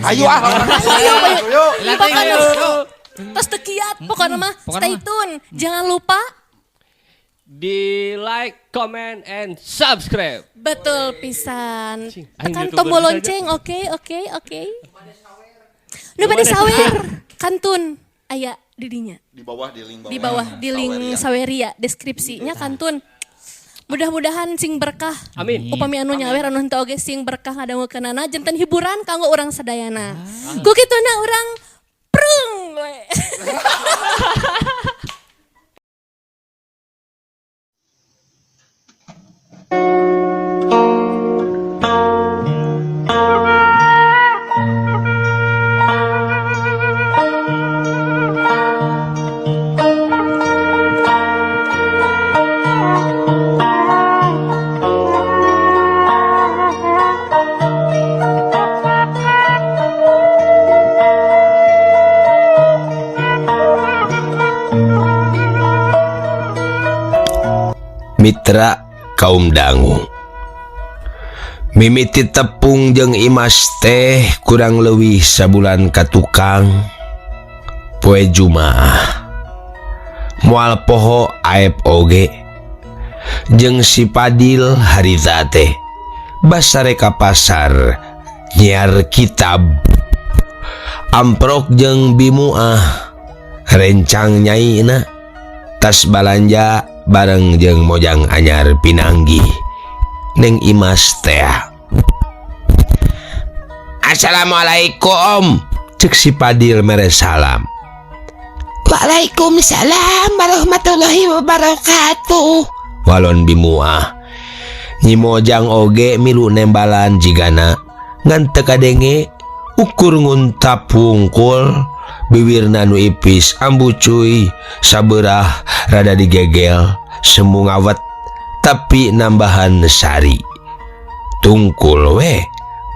Ayo ah. Ayo, ayo. Ayo. Pokoknya tos teu kiat, pokoknya mah Pokoknya stay mah. tune. Jangan lupa Di like, comment, and subscribe. Betul pisan. Cing, aing Tekan YouTuber tombol saja. lonceng, oke, oke, oke. Nu bade sawer, kantun aya di dinya. Di bawah, di link bawah. Di bawah di link Saweria, deskripsinya kantun. Mudah-mudahan sing berkah. Amin. Upami anu nyawer, anu henteu oge sing berkah ngadangukeunana, janten hiburan kanggo urang sadayana. Ku kituna urang prung we. Mitra kaum dangu, mimiti tepung jeung Imas teh kurang leuwih sabulan ka tukang poe Jumaah. Moal poho Aep oge jeung si Padil harita teh basare ka pasar nyiar kitab amprok jeung bimuah rencang nyaina tas balanja bareng jeung mojang anyar pinanggi Neng Imas teh. Assalamualaikum, cek si Padil mere salam. Waalaikumsalam warahmatullahi wabarakatuh. Walon bimuah. Nyi Mojang oge milu nembalan jigana ngan teu kadenge ukur nguntap wungkul, biwirna nu ipis ambu cuy sabeurah rada digegel semu ngawet tapi nambahan sari tungkul we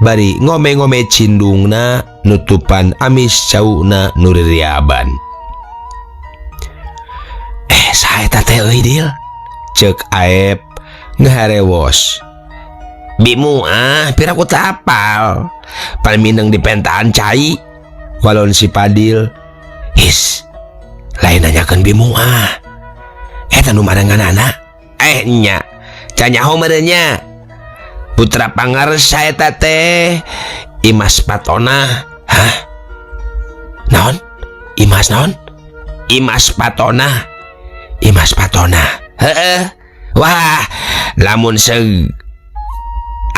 bari ngome-ngome cindungna nutupan amis cauna nu ririaban. Saha eta teh euy, Dil? Ceuk Aep ngaharewos. Bimu ah, piraku teu apal. Palmineng di pentaan cai. Walon si Padil. His, lain nanyakeun bimu ah. Eta nu marenganana. Nya. Canyaho meureun nya. Putra pangarsa eta teh Imas Patona. Hah? Naon? Imas naon? Imas Patona. Imas Patona. Heeh. Wah, lamun seug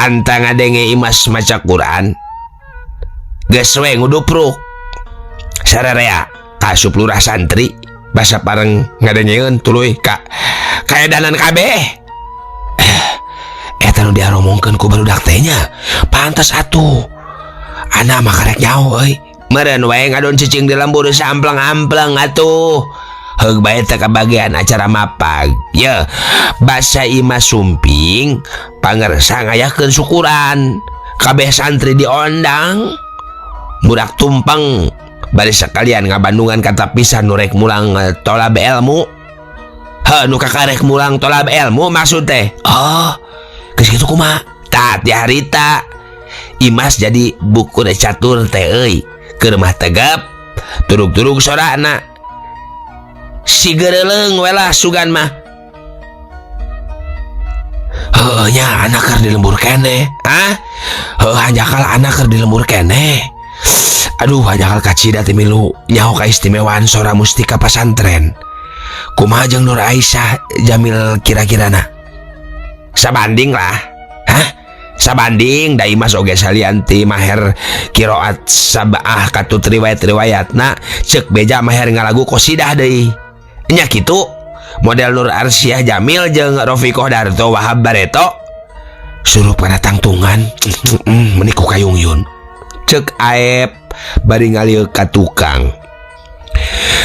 anta ngadenge Imas maca Quran geus we ngudupruk. Sararea kasup lurah santri basa pareng ngadengeun tuluy ka kaedanan kabeh. Eta nu diaromongkeun ku barudak teh nya. Pantes atuh. Ana mah karek nyaho euy. Meureun wae ngadon cicing di lembur saampleng-ampleng atuh. Heug bae teh kabagian acara mapag. Ye, basa Imas sumping pangersa ngayakeun syukuran. Kabeh santri diondang. Budak tumpeng bari sekalian ngabandungan kata pisan nu rek mulang tolab ilmu. Heuh, nu kakarek mulang tolab ilmu maksud teh. Oh, geus kitu kumaha? Tah ti harita Imas jadi buku catur teh euy. Keur mah tegap, turug-turug sorana. Si gereleung we lah sugan mah. Heuh nya anak keur di lembur keneh. Hah? Heuh hanjakal anak keur di lembur keneh. Aduh hanjakal kacida teh milu nyaho kaistimewaan sora mustika pasantren. Kumaha jeung Nur Aisyah Jamil kira-kirana? Sabanding lah. Hah? Sabanding da Imas oge salianti maher kiroat sabah katut riwayat-riwayatna ceuk beja maher ngalagu qosidah deui. Nya kitu model Nur Arsyah Jamil jeung Rofiqoh Darto Wahab Bareto suruh kana tangtungan meuni ku kayungyun. Ceuk Aep bari ngalieu ka tukang.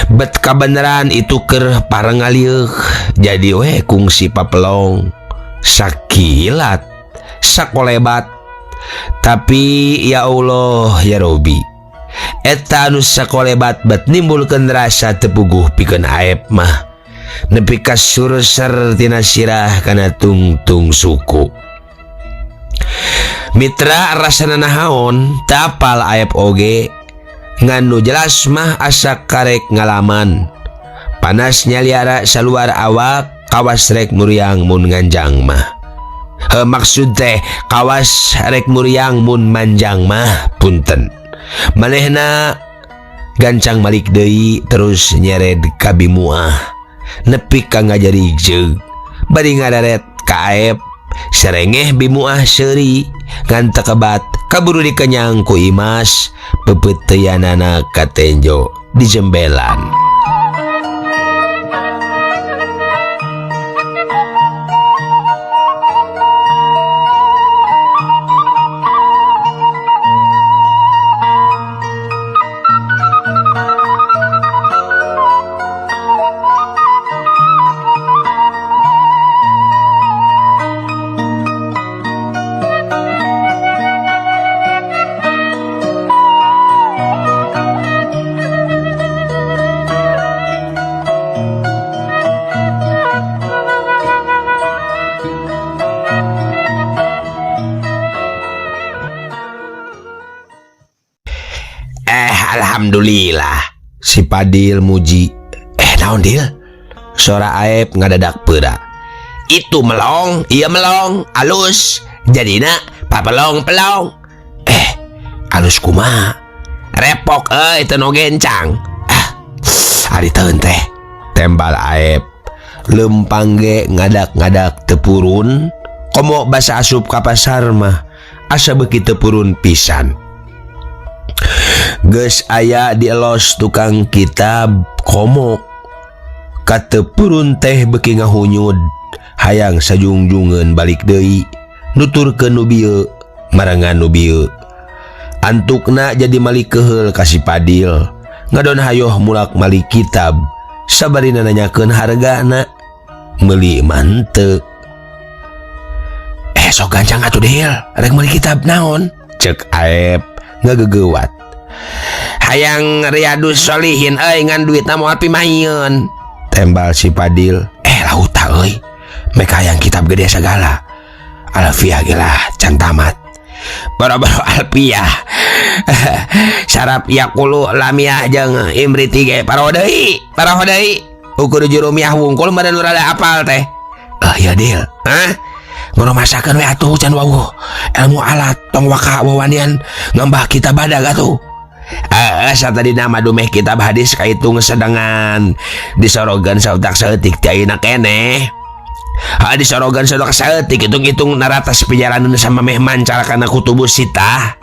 Bet kabeneran itu keur pareng ngalieu jadi we kungsi papelong sakilat sakolebat. Tapi ya Allah ya Robi, eta anu sakolebat bet nimbulkeun rasa tepuguh pikeun Aep mah nepi ka surser tina sirah kana tungtung suku. Mitra rasana nahaon teu apal Aep oge ngan nu jelas mah asa karek ngalaman. Panas nyaliara saluar awak kawas rek muriang mun nganjang mah. Maksud teh kawas rek muriang mun manjang mah punten. Manehna gancang malik deui terus nyered ka Bimuah nepi ka ngajari jeug bari ngadaret ka Aep serengeh Bimuah seuri ngan teu kebat kaburu dikenyang ku Imas pepeuteyanana ka tenjo di jembelan. Alhamdulillah si Padil muji. Naon Dil? Sora Aep ngadadak peura. Itu melong, iya melong, alus. Jadina papelong-pelong. Alus kumaha? Repok euy teu nu gencang. Ari teun teh. Tembal Aep. Lempang ge ngadak-ngadak teu purun. Komo basa asup ka pasar mah asa beuki teu purun pisan. Geus aya dielos tukang kitab komo katepurun teh beuki ngahunyud hayang sajungjungeun balik deui nuturkeun nu bieu marangan nu bieu antukna jadi malik keheul ka si Padil ngadon hayoh mulak malik kitab sabarina nanyakeun hargana meuli mah henteu. Sok gancang atuh Dil rek meuli kitab naon cek Aep ngagegeuwat. Hayang Riyadus Sholihin euy ngan duitna moal pimaieun tembal si Padil. Lauta euy mek hayang kitab gede sagala Alfiah ge lah can tamat boro-boro Alfiah sarap yaqulu lamiah jeung Imriti ge paroho deui paroho deui ukur jurumiah wungkul meureun rada apal teh. Ya Dil hah ngono masakeun we atuh can wawuh ilmu alat tong waka wawanian ngambah kitab badag atuh. Satadi nama dumeh kitab hadis kaitung sedengan disorogan sautak saeutik ti ayeuna keneh. Disorogan sautak saeutik hitung-hitung naratas pijalanan sama meh mancal kana kutubus sitah.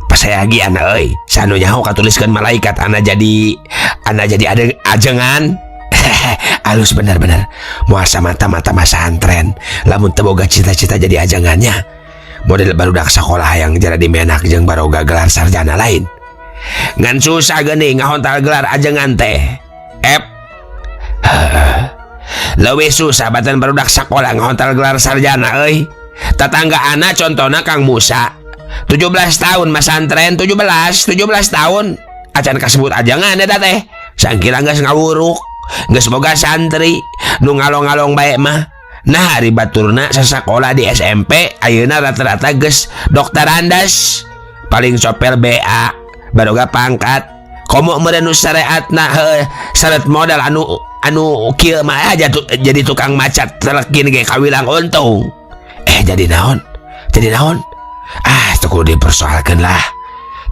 Pasayagian euy, sanu nyaho katuliskeun malaikat ana jadi ada ajengan. Alus bener-bener moal samata-mata masantren lamun teu boga cita-cita jadi ajengannya. Model barudak sakolah hayang jara dimenak jeung baroga gelar sarjana lain. Ngan susah geuning ngahontal gelar ajengan teh. Leuwih susah batan barudak sakolah ngahontal gelar sarjana euy. Tetangga ana contona Kang Musa. 17 tahun masantren, 17 tahun acan kasebut ajengan eta teh. Sangkira geus ngawuruk, geus boga santri, nu ngalong-ngalong bae mah. Nah, ari baturna sasakola di SMP ayeuna rata-rata geus doktorandas. Paling sopir BA. Baroga pangkat komo meureun nu syariatna heuh syarat modal anu kieu mah aja jadi tukang macat telekin ge kawilang untung. Jadi naon? Jadi naon? Teu kudu dipersoalkeun lah.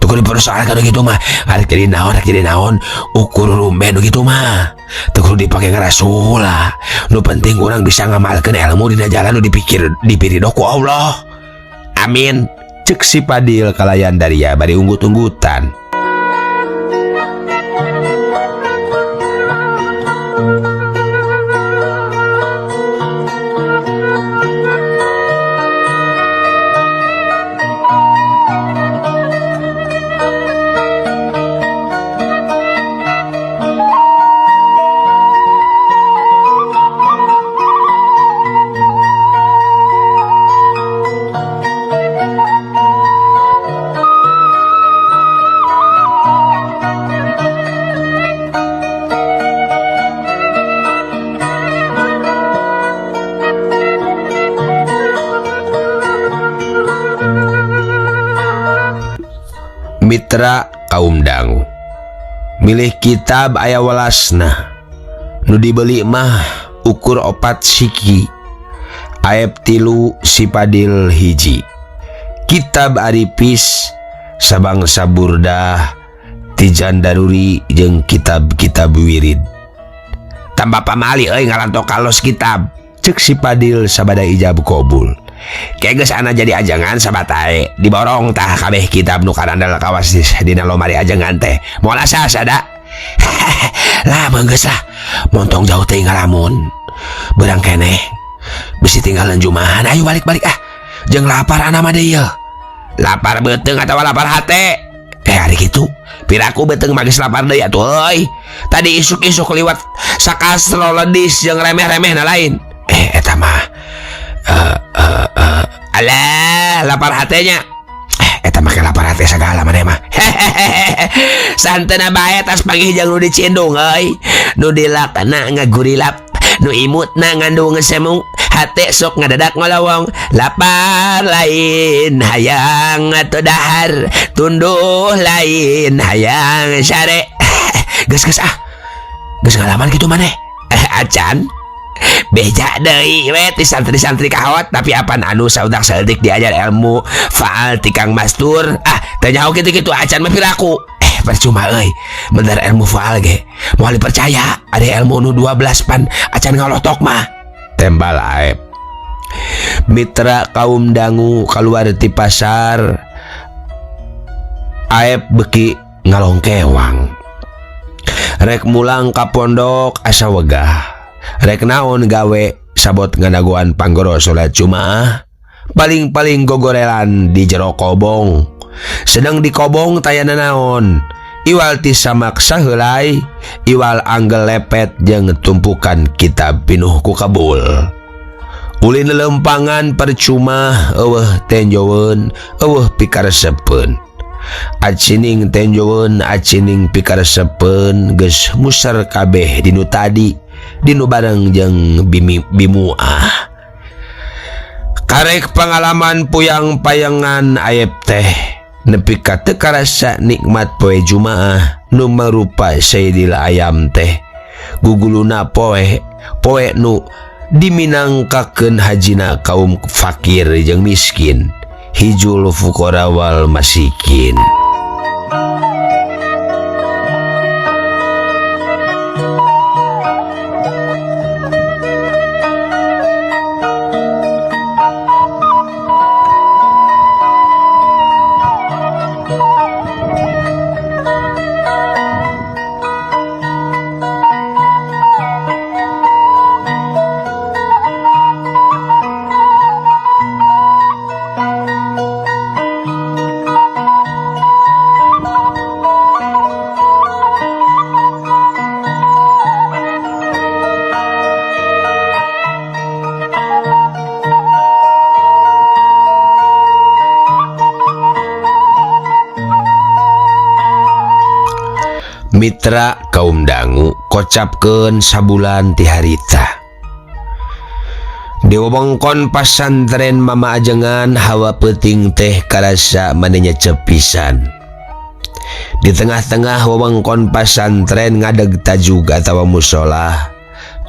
Teu kudu dipersoalkeun kitu mah. Arek jadi naon, arek jadi naon ukur rumben kitu mah. Teu kudu dipake ngarasula. Nu penting urang bisa ngamalkeun ilmu dina jalan nu dipikir dipirido ku Allah. Amin. Cek si Padil kalayan daria bari unggut-unggutan. Mitra kaum dangu milih kitab aya welasna nu dibeli mah ukur 4 siki Aep 3 si Padil 1 kitab Arifis sabangsa Burdah Tijan Daruri jeung kitab-kitab wirid tambah pamali euy ngalantok kalos kitab cek si Padil sabada ijab kabul Keges ana jadi ajangan sabatae diborong tah kabeh kitab nu karandal kawas dina lomari ajangan teh moal asa sada lah geus lah montong jauh teh ngalamun beurang keneh bisi tinggalan jumahan ayo balik-balik ah jeung lapar ana mah deui lapar beuteung atawa lapar hate hari kitu piraku beuteung mah geus lapar deui atuh euy tadi isuk-isuk liwat sakastro ledis jeung remeh-remehna lain eta mah alah lapar hatenya eta make lapar hate sagala maneh mah santena bae tas panggih jeung nu dicindung euy nu dilakna ngagurilap nu imutna ngandung semu hate sok ngadadak ngalawong lapar lain hayang atuh dahar tunduh lain hayang sare geus ah geus ngalaman kitu maneh acan beja deui we ti santri-santri kahawat tapi apan anu saudak saeutik diajar ilmu faal ti Kang Mastur ah teu nyaho kitu-kitu acan mah piraku percuma euy bener ilmu faal ge moal dipercaya ada ilmu nu 12 pan acan ngalotok mah tembal Aep mitra kaum dangu kaluar ti pasar Aep beki ngalongkewang rek mulang ka pondok asa wegah rek naon gawe sabot ngadagoan panggoro salat Jumaah paling-paling gogorelan di jero kobong sedang di kobong taya nanaon iwal ti samak saheulai iwal anggel lepet jeung tumpukan kitab pinuh ku kabul ulin lelempangan percuma eueuh tenjoeun eueuh pikaresepeun acining tenjoeun acining pikaresepeun geus musar kabeh dinu tadi dinu bareng jeung bimuah karek pengalaman puyang payangan Aep teh nepi ka teu karasa nikmat poe Jumaah nu marupa Sayyidil Ayam teh guguluna poe poe nu diminangkakeun hajina kaum fakir jeung miskin hijul fuqara wal masikin. Mitra kaum dangu kocapkeun sabulan ti harita. Di wewengkon pasantren Mama Ajengan hawa peuting teh karasa manenya cepisan. Di tengah-tengah wewengkon pasantren ngadeg tajug atawa musola.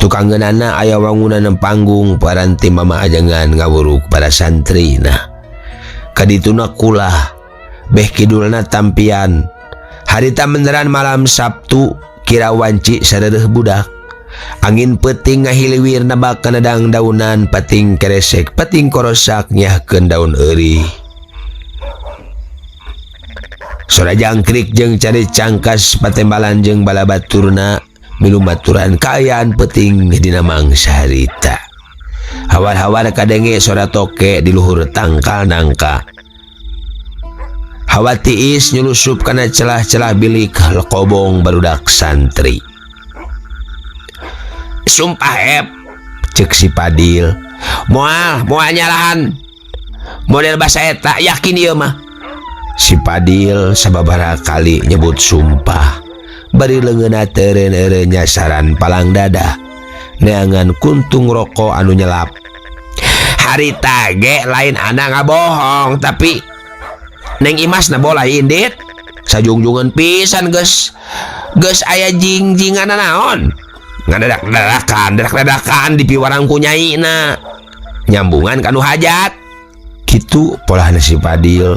Tukangeunana aya wangunan panggung paranti Mama Ajengan ngawuruk para santri. Nah, kadituna kulah beh kidulna tampian. Harita beneran malam Sabtu kira wanci sareureeh budak. Angin peuting ngahiliwir nabak kanadang daunan pating keresek pating korosak nyahkeun daun eurih. Sora jangkrik jeung cari cangkas patembalan jeung balabaturna milu maturan kaayaan peuting dina mangsa harita. Hawar-hawar kadenge sora toke di luhur tangkal nangka. Hawa tiis nyulusup kana celah-celah bilik lekobong barudak santri. Sumpah Ep, cek si Padil. Moal nyalahan. Model basa eta yakin ieu mah. Si Padil sababaraha kali nyebut sumpah. Bari leungeunna teureun-eureun nyasaran palang dada. Neangan kuntung rokok anu nyelap. Harita ge lain ana ngabohong tapi Neng Imas na bola indit. Sajungjungan pisan geus geus aya jingjingan naon. Ngadadak-dadakan, dadak-dadakan di piwarang ku nyaina. Nyambungan kanu hajat. Kitu polahna si Fadil.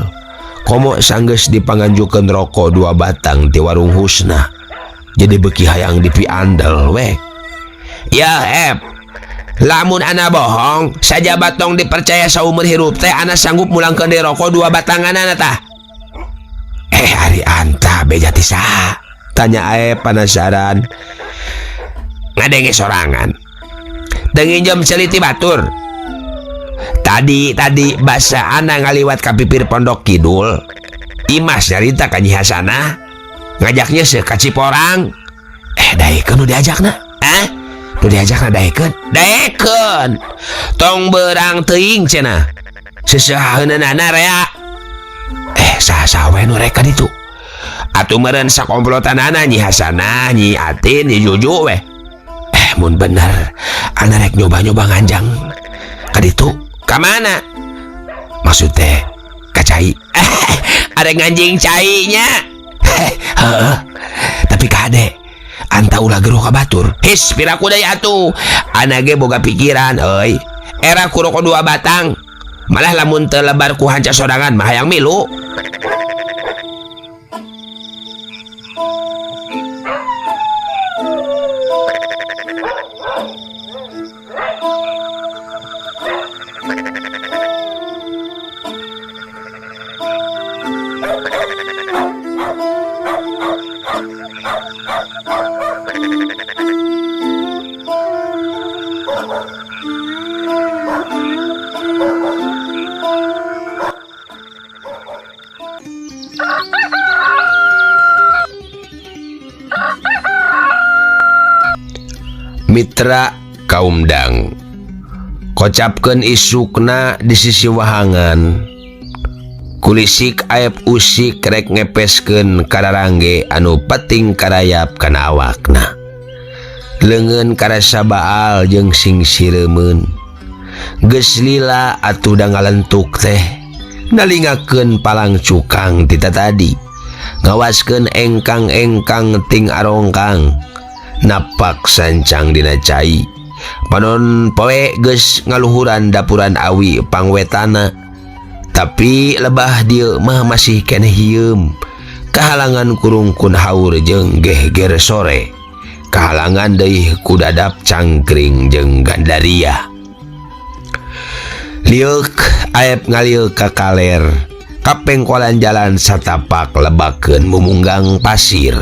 Komo sanggeus dipanganjukeun rokok 2 batang ti warung Husna. Jadi beuki hayang dipiandel we. Ya Ep, lamun ana bohong, saja batong dipercaya saumur hirup teh ana sanggup mulangkeun deui rokok 2 batanganana tah. Ari anta beja ti saha? Tanya Aep penasaran. Ngadenge sorangan. Teu nginjem ceuli ti batur. Tadi basa ana ngaliwat ka pipir pondok kidul. Imas nyarita ka Nyi Hasanah, ngajaknya seuh ka Ciporang. Daekeun nu diajakna? Hah? Nu diajakna daekeun? Daekeun. Tong berang teuing cenah. Seseuhaheunana rea. Saha-saha we nu rek ka ditu? Atuh meureun sakomplotanana Nyi Hasanah, Nyi Atin, Nyi Juju we. Mun bener ana rek nyoba-nyoba nganjang ka ditu. Ka mana? Maksud teh ka cai. Arek nganjing cai nya. Heeh. Tapi kade anta ulah geruh ka batur. His piraku deui atuh. Ana ge boga pikiran euy. Era ku rokok 2 batang. Malah lamun teu lebar ku hanca sorangan mah hayang milu. Mitra kaumdang kocapkeun isukna di sisi wahangan kulisik Aep usik rek ngepeskeun kararangge anu penting karayap kana awakna leungeun karasa baal jeung sing sireumeun geus lila atuh da ngalentuk teh nalingakeun palang cukang ti tadi ngawaskeun engkang-engkang ting arongkang napak sancang dina cai panon poe geus ngaluhuran dapuran awi pangwetana tapi lebah dieu mah masih keneh hieum kahalangan kurungkun haur jeung gehger sore kahalangan deui ku dadap cangkring jeung gandaria lieuk Aep ngalieu ka kaler kapengkolan jalan satapak lebakeun mumunggang pasir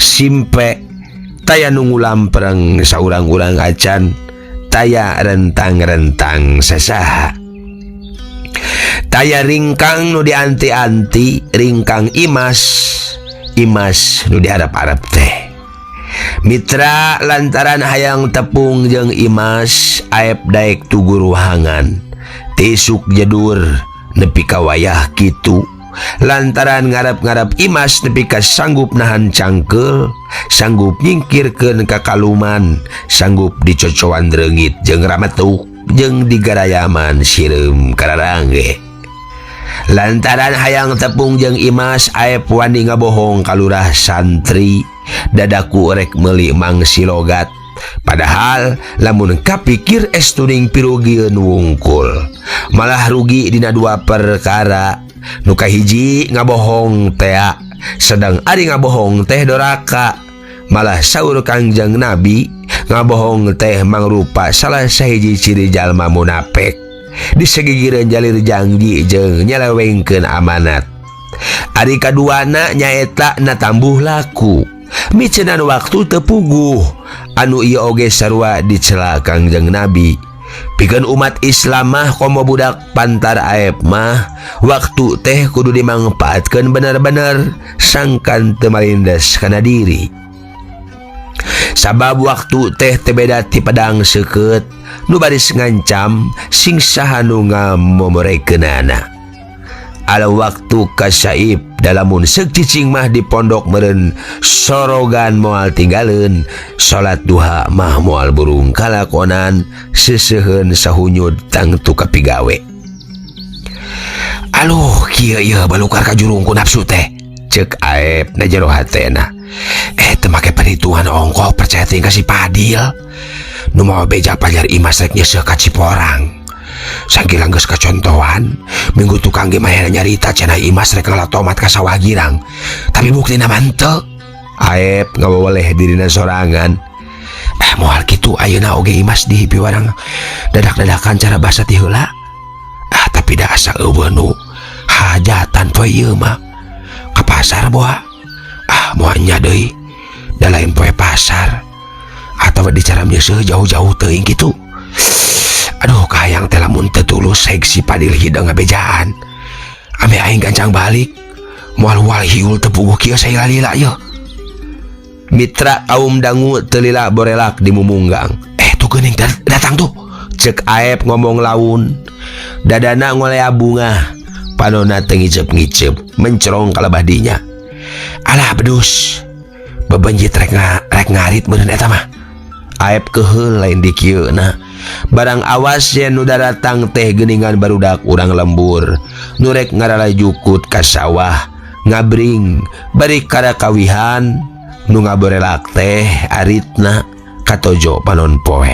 simpe taya nunggu lampreng saurang-urang acan taya rentang-rentang sasaha taya ringkang nu dianti-anti ringkang imas imas nu diharap-harap teh mitra lantaran hayang tepung jeung imas Aep daek tugur wahangan tisuk jedur nepi ka wayah kitu lantaran ngarep-ngarep imas nepi ka sanggup nahan cangkeul sanggup nyingkirkeun ka kaluman sanggup dicocoan reungit jeung rametuk jeung digarayaman sireum kararangge lantaran hayang tepung jeung imas Aep wani ngabohong ka lurah santri dadaku rek meuli mangsi logat padahal lamun kapikir estuning pirugieun wungkul malah rugi dina dua perkara nu kahiji ngabohong tea sedang ari ngabohong teh doraka malah saur Kangjeng Nabi ngabohong teh mangrupa salah sahiji ciri jalma munafik disegigireun jalir janji jeung nyelewengkeun amanat ari kaduana nyaeta natambuh laku micenan waktu teu puguh anu ieu oge sarua dicela Kangjeng Nabi pikeun umat Islam mah komo budak pantar Aep mah waktu teh kudu dimangpaatkeun bener-bener sangkan teu malindes kana diri sabab waktu teh teu beda ti pedang seukeut nu baris ngancam sing saha nu ngamomorekeunana ala waktu kasaib dalamun seuk cicing mah di pondok meureun sorogan moal tinggaleun salat duha mah moal burung kalakonan seseuheun sahunyud tangtu kapigawe. Aluh kieu ieu balukar ka jurung ku nafsu teh. Cek Aep na jero hatena. Teu make perhitungan ongkoh percaya teuing ka si Padil. Nu mawa beja pajar Imas rek nyeuseuh ka Ciporang. Sangkilang geus kacontohan, minggu tukang ge manehna nyarita cenah Imas rek ngala tomat ka sawah girang. Tapi buktina mah henteu. Aep ngawaweleh dirina sorangan. Moal kitu ayeuna oge Imas dipiwarang dadak-dadakan cara basa ti heula. Tapi da asa eueuh nu hajatan poe ieu mah. Ka pasar boa. Moal nya deui. Da lain poe pasar. Atawa di cara nyeuseuh jauh-jauh teuing kitu. Aduh, kahayang teh lamun teu tulus seg si Padil hidang ngabejaan. Ame aing gancang balik. Moal wal hiul teu puguh kieu sailila yeuh. Mitra kaum dangu teu lila borelak di mumunggang. Tuh geuning datang tuh. Cek Aep ngomong laun. Dadana ngolea bunga. Panona teu ngiceup-ngiceup, mencerong kalebah dinya. Alah bedus. Bebenjit rek ngarit meureun eta mah. Aep keheul lain di kieuna. Barang awas yen nu daratang teh geuningan barudak urang lembur. Nu rek ngaralajukut ka sawah, ngabring bari karakawihan nu ngaborelak teh aritna katojo panon poe.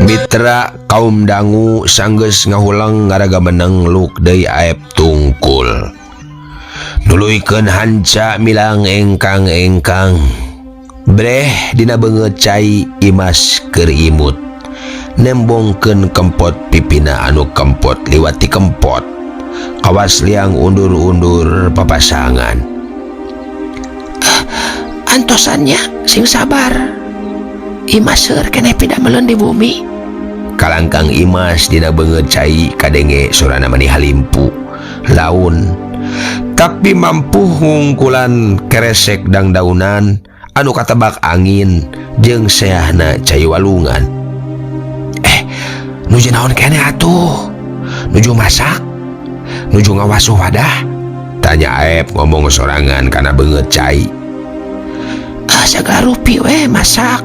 Mitra kaum dangu sanggeus ngahulang ngaraga meneng luk deui Aep tungkul. Nuluykeun hanca milang engkang-engkang. Breh dina beungeut cai Imas keur imut. Nembongkeun kempot pipina anu kempot liwat ti kempot. Kawas liang undur-undur papasangan. Antosannya sing sabar. Imas seur keneh pidameleun di bumi. Kalangkang Imas dina beungeut cai kadenge sorana mani halimpu laun tapi mampu ngungkulan keresek dangdaunan anu katebak angin jeung seahna cai walungan. Nuju naon keneh atuh? Nuju masak? Nuju ngawasuh wadah? Tanya Aep ngomong sorangan kana beungeut cai. Sagala rupi we masak,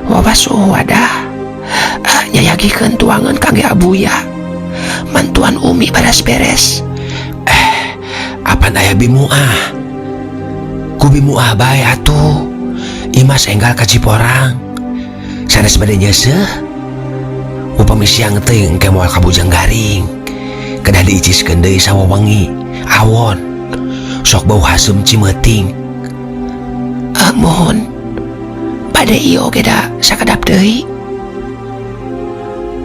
wawasuh wadah. Nyayagikeun tuangan kangge abuya. Mantuan Umi baras beres. Apan aya bimuah? Ku bimuah bae atuh. Imas enggal ka Ciporang. Sanes bade nyeuseuh. Upami siang teuing engke moal kabujang garing. Kedah diiciskeun deui sawawengi. Awon. Sok bau haseum cimeuting. Mohon. Bade ieu oge da sakedap deui.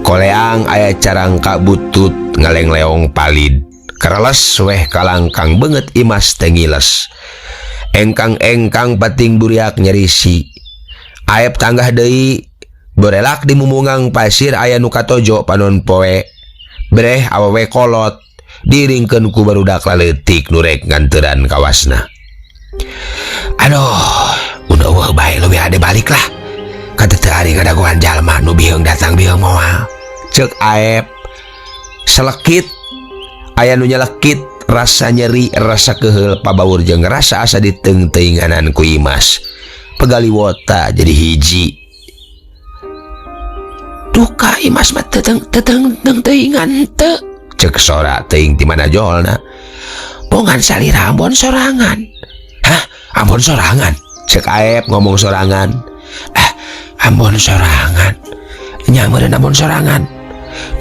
Koleang aya carangka butut ngaleng-leong palid. Kareles weh kalangkang beungeut Imas teh ngiles. Engkang-engkang pating buriak nyerisi. Aep tanggah deui, borelak di mumungang pasir aya nu katojo panon poe. Breh awewe kolot, diringkeun ku barudak laleutik nu rek nganteran kawasna. Aduh, udah eueuh bae leuwih ade balik lah. Kata teu ari ngadagoan jalma nu biheung datang biheung moal. Cek Aep selekit aya nu nyelekit rasa nyeri rasa keheul pabaur jeung rasa asa diteungteuinganan ku Imas. Pegaliwota jadi hiji. Duka Imas mah teteng-teuingan teu. Cek sora teuing ti mana jolna. Bongan salira ambon sorangan. Hah? Ambon sorangan? Cek Aep ngomong sorangan. Ambon sorangan. Nya meureun ambon sorangan.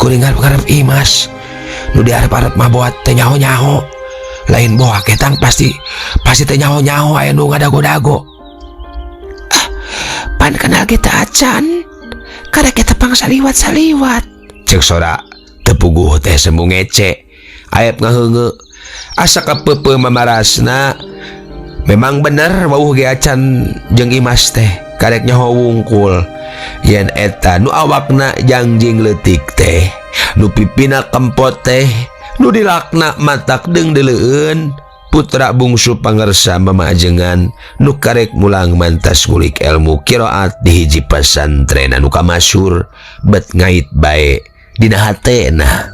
Kuring ngarep-ngarep Imas. Nu diarep-arep mah boa teu nyaho-nyaho. Lain boa ketang pasti teu nyaho-nyaho aya nu ngadago-dago. Pan kenal kita acan. Karek kita pang saliwat-saliwat. Cek sora teu puguh teh sembung ngece. Aep ngaheungeu. Asa kapeupeuh mamarasna. Memang bener wauh ge acan jeung Imas teh. Karek nyaho wungkul yen eta nu awakna jangjing leutik teh, nu pipina kempot teh, nu dilakna matak deung-deleueun, putra bungsu pangersa mamajengan nu karek mulang mantas ngulik ilmu qiraat di hiji pasantren anu kamasyhur bet ngait bae dina hatena.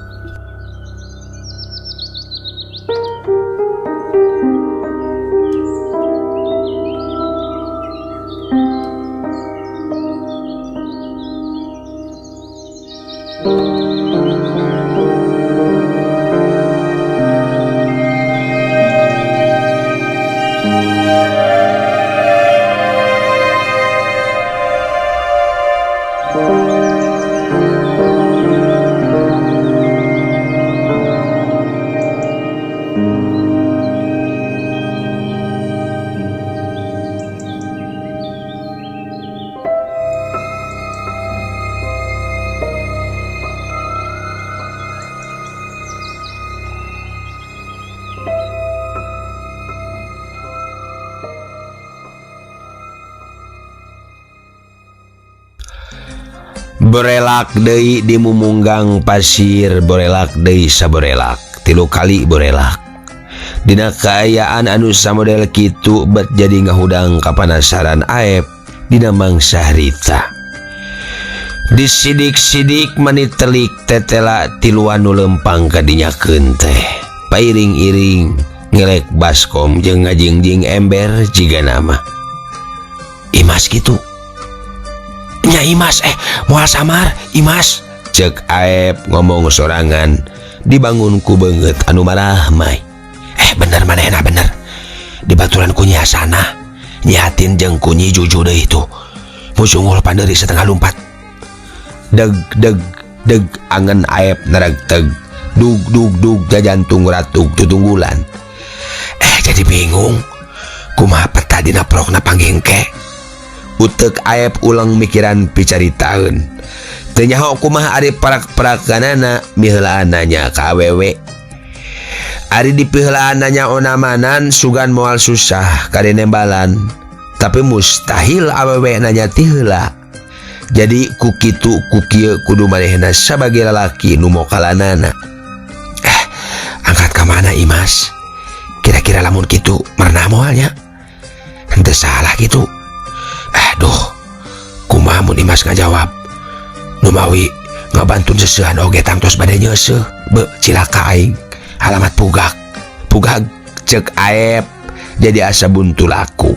Borelak deui di mumunggang pasir, borelak deui saborelak, 3 kali borelak. Dina kaayaan anu samodel kitu bet jadi ngahudang kapanasaran Aep dina mangsa harita. Disidik-sidik manitelik tetela tiluan nu lempang kadinyakeun teh. Pairing-iring ngelek baskom jeung ngajingjing ember jiga nama. Imas kitu. Nya Imas, moal samar Imas, cek Aep ngomong sorangan dibangun ku beungeut anu marahmai. Bener manehna bener. Dibaturan ku Nyi Hasanah, Nyi Hatin jeung ku Nyi Juju deui itu. Mucungul pandeuri setengah lumpat. Deg deg deg angen Aep neregteg. Dug dug dug jajantung ratug tutunggulan. Jadi bingung. Kumaha peta dina prokna panggengke. Utek Aep ulang mikiran picaritaeun. Teu nyaho kumaha ari parak-parakanana miheulaan nanya ka awewe. Ari dipiheulaan nanya onamanan sugan moal susah kade nembalan. Tapi mustahil awewe nanya ti heula. Jadi ku kitu ku kieu kudu manehna sabage lalaki nu mokalanana. Angkat ka mana Imas? Kira-kira lamun kitu merenah moalnya? Henteu salah kitu. Aduh, kumaha mun Imas ngajawab? Numawi ngabantun seseuhan oge tangtos bade nyeuseuh. Be cilaka aing. Alamat pugak. Pugak cek Aep jadi asa buntu laku.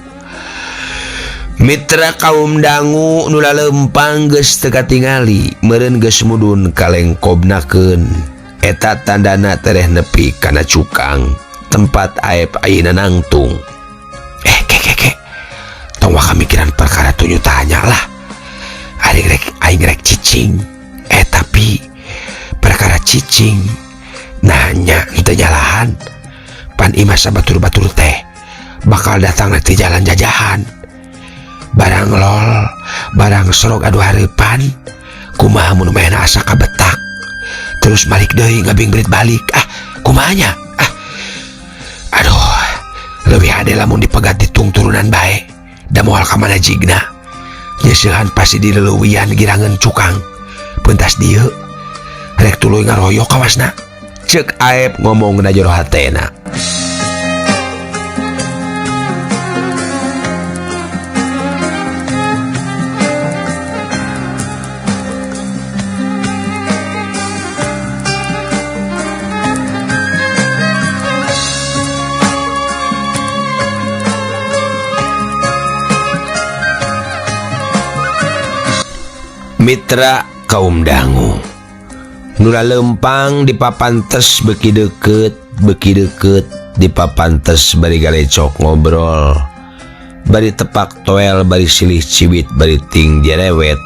Mitra kaum dangu nu lalempang geus teu katingali, meureun geus mudun kalengkobnakeun. Eta tandana tereh nepi kana cukang tempat Aep ayeuna nangtung. Ke. Tong waka mikiran perkara tunyu tanya lah. Aing rek cicing. Tapi perkara cicing nanya henteu nyalahan. Pan Imas sabatur-batur teh bakal datang ti jalan jajahan. Barang lol, barang sorog adu hareupan. Kumaha mun manehna asa kabetak. Terus balik deui ngabingberit balik. Kumaha nya? Aduh, leuwih hade lamun dipegat di tungturunan bae. Da moal ka mana jigna. Nyeseuhan pasti dileuwian girangan cukang. Pentas dieu rek tuluy ngaroyok kawasna. Cek Aep ngomong na jero hatena. Mitra kaum dangu nu lalempang di papantes beki deket di papantes bari galecok ngobrol, bari tepak toel, bari silih ciwit, bari ting jerewet,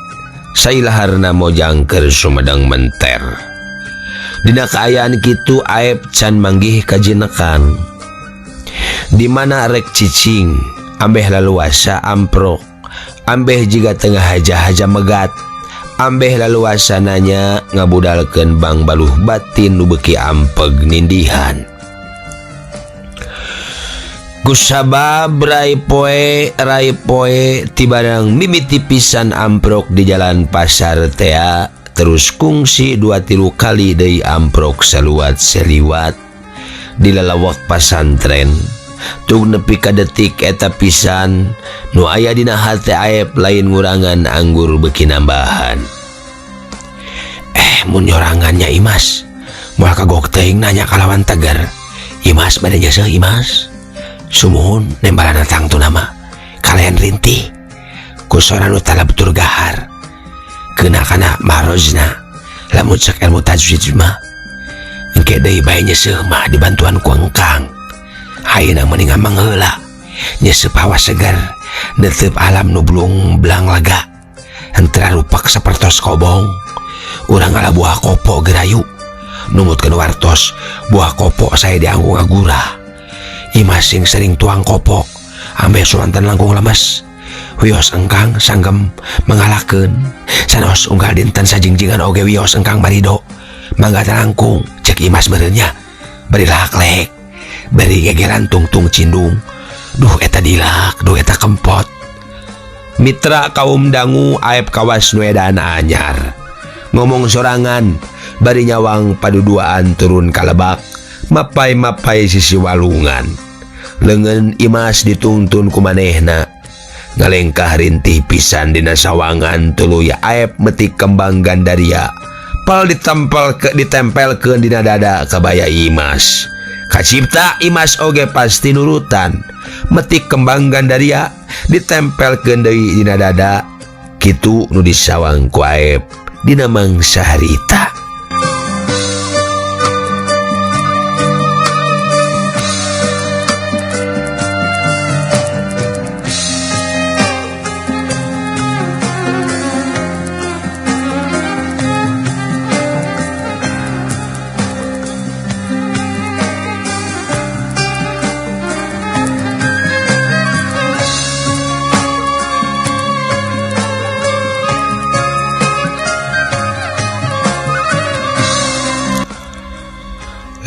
sailaharna mojangker Sumedang menter. Dina kaayaan kitu Aep can manggih kajinekan. Di mana rek cicing, ambeh laluasa amprok, ambeh jiga tengah haja-haja megat. Ambeh laluasa nanya ngabudalkeun bang baluh batin nu beuki ampeg nindihan. Kusabab rai poe tibarang mimiti pisan amprok di jalan pasar tea terus kungsi 2-3 kali deui amprok saluat seliwat di lalawak pasantren. Tug nepi ka detik eta pisan nu aya dina hate Aep lain ngurangan anggur beuki nambahan. Mun nyorangannya Imas moal kagok teuing nanya kalawan tegar. Imas bade nyeuseuh Imas. Sumuhun nembalana tangtu nama kalian rintih ku sora nu talab tur gahar kena kana marozna lamun cek ilmu tajwid mah engke deui bae nyeuseuh mah dibantuan ku engkang. Ayeuna mending amang heula nyeuseup hawa segar netep alam nu blung blang lega henteu rupak sapertos kobong. Urang ngala buah kopo gerayu numutkeun wartos buah kopo saya dianggo ngagurah. Imas sing sering tuang kopo ambe suanten langkung lemes. Wios engkang sanggem mengalakeun sanaos unggal dinten sajingjingan oge wios engkang barido mangga langkung cek Imas meureunnya bari laklek bari gegeran tungtung cindung. Duh eta dilak, duh eta kempot. Mitra kaum dangu Aep kawas nu edan anyar ngomong sorangan bari nyawang paduduaan turun ka lebak mapai-mapai sisi walungan. Leungeun Imas dituntun ku manehna ngalengkah rintih pisan dina sawangan tuluy Aep metik kembang gandaria pal ditempelkeun dina dada kabaya Imas. Kacipta Imas oge pasti nurutan metik kembang gandaria ditempelkeun deui dina dada. Kitu nu disawang ku Aep dina mangsa harita.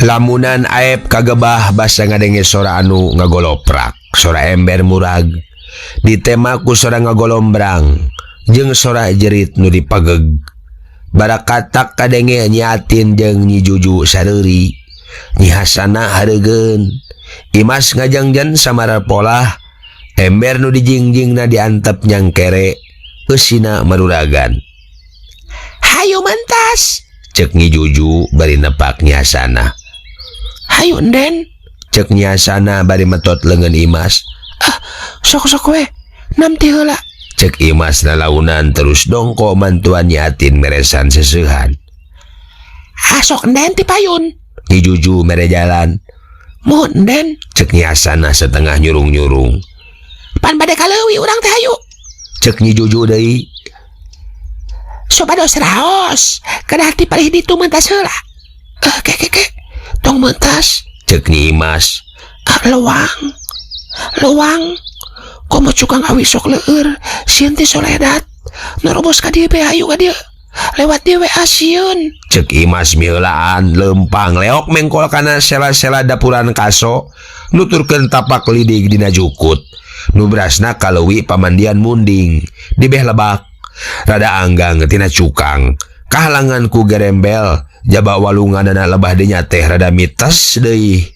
Lamunan Aep kagebah basa ngadenge sora anu ngagoloprak, sora ember murag, ditema ku sora ngagolombrang, jeung sora jerit nu dipageg. Barakatak kadenge Nyi Atin jeung Nyi Juju sareuri, Nyi Hasana hareugeun. Imas ngajangjan samara polah, ember nu dijingjingna diantep nyangkere, eusina maruragan. Hayu mentas, cek Nyi Juju bari nepak Nyi Hasana. Hayu enden, cek Nyi Hasana bari metot leungeun Imas. Ah, sok-sok we, namti heula. Cek Imas lalaunan terus dongko mantuan Nyi Atin meresan seseuhan. Ah, sok enden ti payun. Nyi Juju mere jalan. Muhun enden, cek Nyi Hasana setengah nyurung-nyurung. Pan bade kaleuwi urang teh hayu. Cek Nyi Juju deui. Supados raos, kedah ti palih ditu mentas heula. Ke ke ke. Tong mentas, cek Nyi Imas. Ah, luang. Luang. Komo cukang awi sok leur, sieun ti soledat. Nerobos ka dieu be hayu ka dieu. Lewat dieu we sieun. Cek Imas miheulaan leumpang leok mengkol kana sela-sela dapuran kaso, nuturkeun tapak lidig dina jukut. Nu berasna kaleuwi pamandian munding, dibeh lebak. Rada anggang tina cukang, kahalangan ku gerembel, jaba walunganana lebah dinya teh rada mites deui.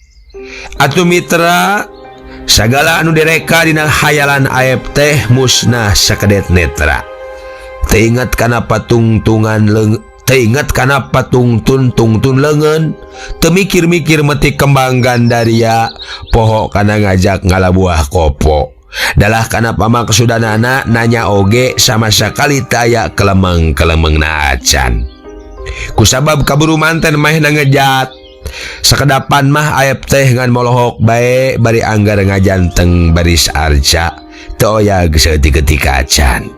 Atuh mitra, sagala anu direka dina hayalan Aep teh musnah sakedet netra. Teu inget kana patungtungan teu inget kana patungtun tungtun leungeun, teu mikir-mikir metik kembang gandaria, poho kana ngajak ngala buah kopo. Dalah kana pamaksudanana nanya oge sama sakali taya kelemeng-kelemengna acan. Kusabab kaburu manten mahna ngejat. Sakedapan mah Aep teh ngan molohok bae bari anggar ngajanteng baris arca. Teu oyag saeutik-eutik acan.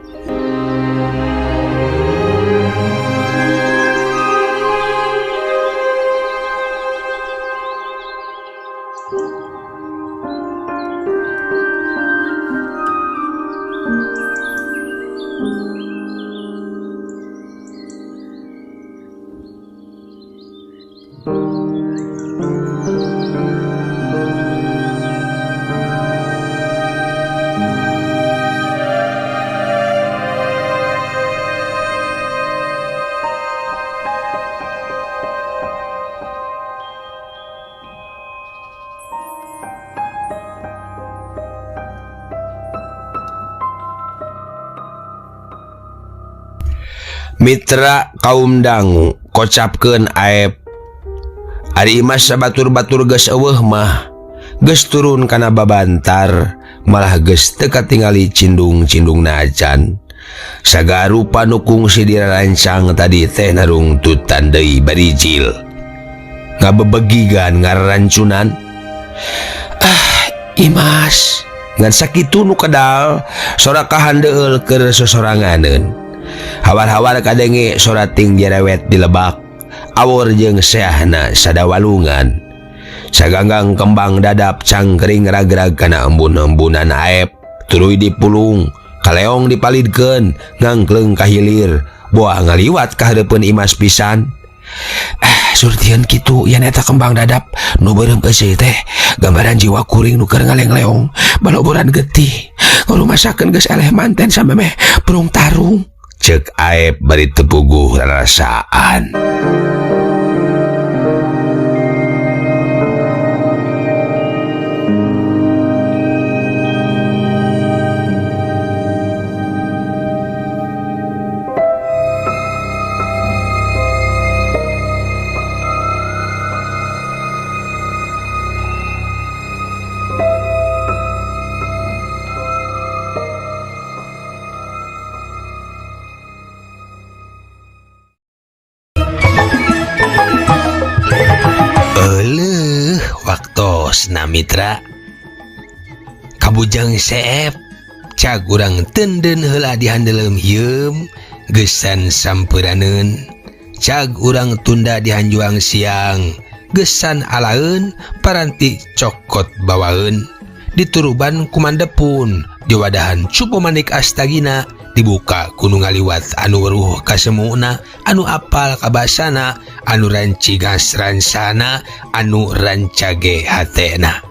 Mitra kaum dangu kocapkeun Aep. Ari Imas sabatur-batur geus eueuh mah geus turun kana babantar malah geus teu katingali cindung-cindungna acan. Sagarupa nu kungsi dirarancang tadi teh narungtutan deui barijil. Ngabebegigan ngararancunan. Ah, Imas ngan sakitu nu kedal sora kahandeul keur sosoranganeun. Hawar-hawar kadenge sora ting jerewet di lebak. Awor jeung seahna sadawalungan. Saganggang kembang dadap cangkring ragrag kana embun-embunan Aep. Tuluy dipulung, kaleong dipalidkeun, ngangkleung ka hilir, boah ngaliwat ka hareupeun Imas pisan. Ah, surtieun kitu yen eta kembang dadap nu beureum eusi teh gambaran jiwa kuring nu keur ngaleng-leong baloboran getih. Ngarumasakeun geus eleh manten samemeh prung tarung. Cek Aep bari teu puguh rarasaan. Euleuh waktosna mitra. Kabujang seep cag urang tenden heula dihandeleum hieum geusan sampeunaneun. Cag urang tunda dihanjuang siang geusan alaeun paranti cokot bawaeun. Dituruban kumandepun diwadahan cupu manik astagina dibuka ku nu ngaliwat anu weruh kasemuna anu apal kabasana anu rancigas ransana anu rancage hatena.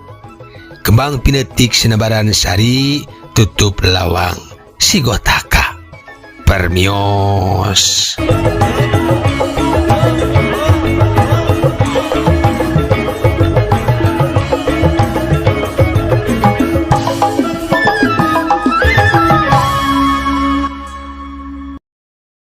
Kembang pinetik sinebaran sari tutup lawang sigotaka. Permios.